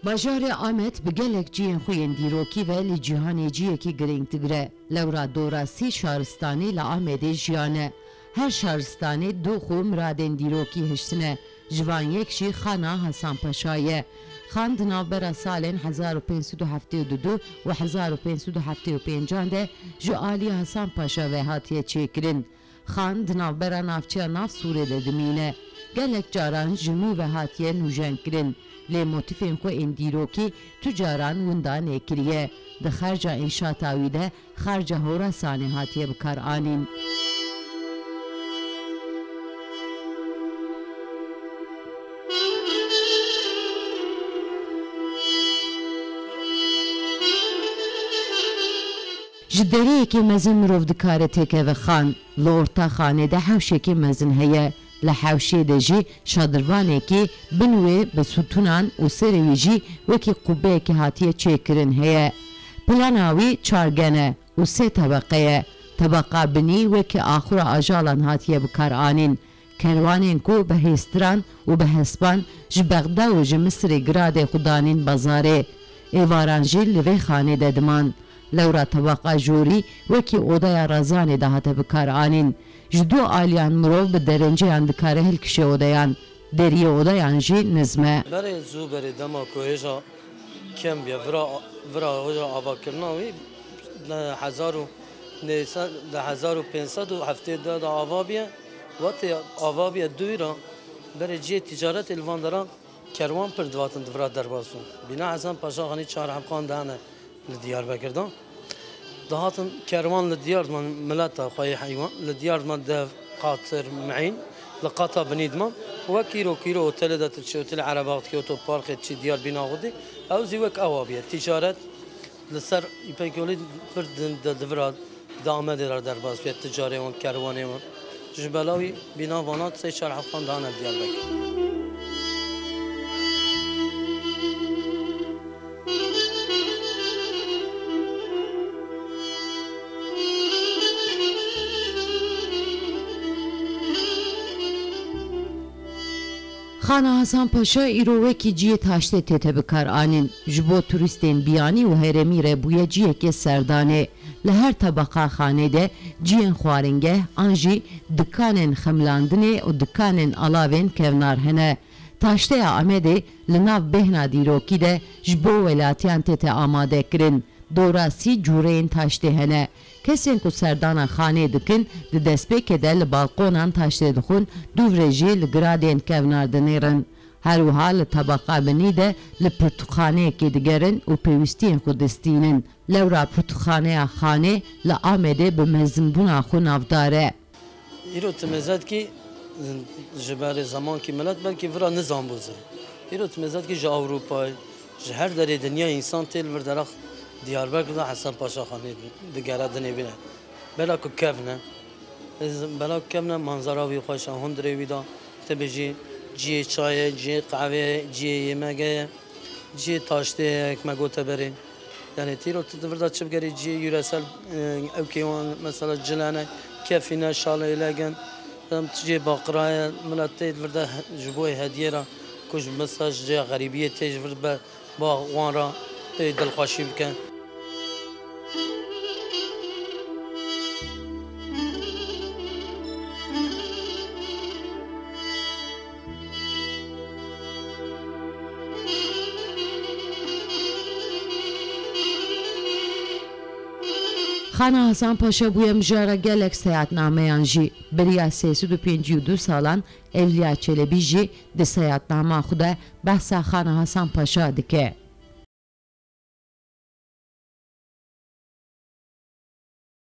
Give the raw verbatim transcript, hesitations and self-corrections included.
Bajarê Amed bi gelek cihên xwe yên dîrokî ve li cîhanê cihekî girîng digire. Lewra dora sî şaristanî li Amedê jiyane. Her şaristanê dox û miradên dîrokî hiştine. Ji van yek jî Xana Hasan Paşa ye. Xan di navbera salên hezar û pênc sed û heftê û du û hezar û pênc sed û heftê û pêncan de ji alî Hasan Paşa ve hatiye çêkirin. Xan di navbera navçeya Nav Sûrê de dimîne. Gelek caran ji nû ve hatiye nûjenkirin, lê motîfên xwe ên dîrokî tu caran winda nêkiriye. Di xerca înşata wî de xerca Horasanê hatiye bikaranîn. Ji deriyekê mezin mirov dikare têkeve Xan. Li orta Xanê de hewşekî mezin heye. Li hewşê de jî şadirvanekî bin wê bi stûnan û serê wî jî wekî qubeyekî hatiye çêkirin heye. Plana wî çargen e û sê tebeqe ye. Tebeqa binî wekî axura ajalan hatiye bikaranîn. Kerwanên ku bi hêstiran û bi hespan ji Bexda û ji Misirê giradê xwe danîn bazarê, êvaran jî li vê xanê de diman. Lewra tebeqa jorî wekî odeya razanê dihate bikaranîn. Ji du aliyan mirov bi derenceyan dikare hilkişe odeyan. Deriyê odeyan jî nizm e. Berê zû berê dema ku hêja kem bûye, vira, vira hêja avakirina wî di hezar û neh sed, di hezar û pênc sed û heftê de ava bûye. Wextê ava bûye dû re berê cihê ticaretê li van dera kerwan pir dihatin di vira derbas bûn. Bîna Hesen Paşa Xanî çar hebxan de hene li Diyarbekir de. Dihatin kerwan li diyar diman, mileta xwe yê heywan, li diyar diman dev, qatir, mîn, li qata binî diman. Wek îro ku îro otelê de tu çi, otelê Erebaq dikî, otoparkê çi diyar bîna xwe dî. Ew zî wek ewa bûye. Ticaret li ser Îpek Yolî pir di, di, di vira di Amedê re derbas bûye, ticarê wan, kerwanê wan. Ji bela wî bîna vana sê çar hebxan dane Diyarbekir. Xana Hasan Paşa îro wekî cihê taştê tête bikaranîn. Ji bo turîstên biyanî û herêmî re bûye cihekê serdanê. Li her tebeqa xanê de cihên xwaringeh an jî dikanên xemilandinê û dikanên alavên kevnar hene. Taşteya Amedê li nav bêhna dîrokî de ji bo welatiyan tête amadekirin. Dora sî cûreyên taştê hene. Kesên ku serdana xanê dikin, di destpêkê de li balqonan taştê dixwin, dûv re jî li giradên kevnar dinêrin. Her wiha li tebeqa binî de li pirtûkxaneyekê digerin û pêwîstiyên xwe distînin. Lewra pirtûkxaneya xanê li Amedê bi mezinbûna xwe navdar e. Îro tu mêze dikî, ji berê zemankî milet belkî vira nizanbû zî. Îro tu mêze dikî ji Ewropayê, ji her derê dinyayê însan tê li vir dera Diyarbekir de Hesen Paşa Xanê digere dinê bîne. Bela ku kevn e. Ez bela ku kevn e, manzara wî xweş e, hundirê wî de, tu bêjî cihê çayê, cihê qehweyê, cihê yêmegê ye. Cihê taştê ye, wek me gote berê. Yanî tîro tu di vir de çi bigerî cihê yûresel, e, ewkê wan mesela cilene, kefîne, şaleylegin. Em tu cihê baqira ye, milet tê di vir de he-, ji bo yê hediyê re ku ji mesela ji cihê xerîbiyê tê ji vir be, ba wan re tê dilxweşî bike. Xana Hasan Paşa bûye mijara gelek seyahatnameyan jî. Beriya sê sed û pêncî û du salan Evliya Çelebî jî di seyahatnama xwe de behsa Xana Hasan Paşa dike.